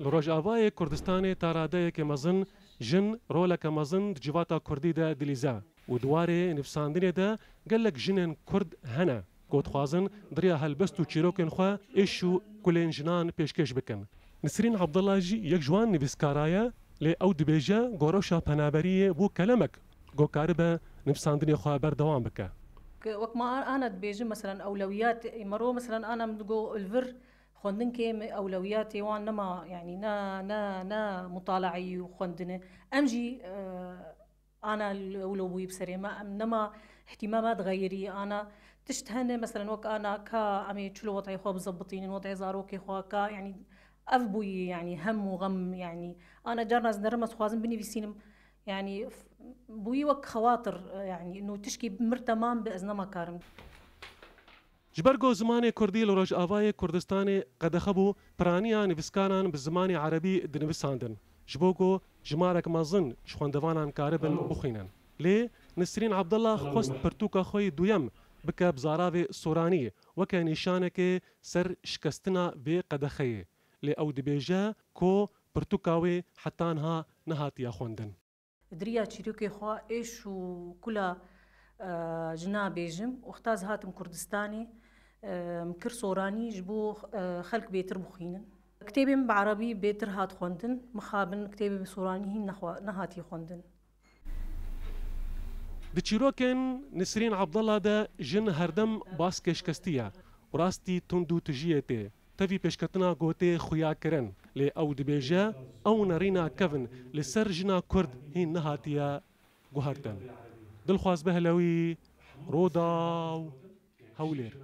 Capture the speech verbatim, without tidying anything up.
Li Rojavayê Kurdistanê ta radeyeke mezin jin roleke mezin di civata kurdî de dilîze û di warê nivîsandinê de gelek jinên kurd hene ku dixwazin di riya helbest û çîrokên xwe êş û kulên jinan pêşkêş bikin. Nisrîn Abdullah jî yek ji wan nivîskara ye, lê ew dibêje ku rewşa penaberiyê bû kelemek ku karibe nivîsandinê xwe berdewam bike. Wek ma ana dibêjim, meselen, ewlewiyat, mero, meselen, ana min digo li vir xwendin kêm, ewlewiyatê wan nema, yanî ne, ne, ne mutalaeyî û xwendine. Em jî, e, ana ewlo bûyî bi serê me, em nema îhtîmama dixeyirî, ana tişt hene, meselen, wek ana ka em ê çilo wetayê xwe bizebitînin, wetayê zarokê xwe, ka, yanî ev bûyî, yanî hem û xem, yanî ana carna ez nerim, ez dixwazim binivîsînim, yanî f-, bûyî wek xewatir, yanî no tişkî mir temam bi, ez nema karim. Ji ber ku zimanê kurdî li Rojavayê Kurdistanê qedexe bû, piraniya nivîskaran bi zimanê erebî dinivîsandin, ji bo ku jimarek mezin ji xwendevanan karibin bixwînin. Lê Nisrîn Abdullah xwest pirtûka xwe yê duyem bike bi zaravê soranî weke nîşanekê ser şikestina vê qedexeyê. Lê ew dibêje ku pirtûka wê heta niha nehatiye xwendin. Di riya çîrokê xwe êş û kula, e, jina bêjim. Wexta ez hatim Kurdistanê, e, min kir soranî ji bo, e, xelk bêtir bixwînin. Kitêbê min bi erebî bêtir hat xwendin, mixabin kitêbê bi soranî hîn nexwe-, nehatiye xwendin. Di çîrokên Nisrîn Abdullah de jin herdem baskê şikestî ye û rastî tund û tijiyê tê. Tevî pêşketina gotê xuya kirin, lê ew dibêje ew nerîna kevn li ser jina Kurd hîn nehatiye guhertin. Dilxwaz Behlewî, Rûdaw, Hewlêr.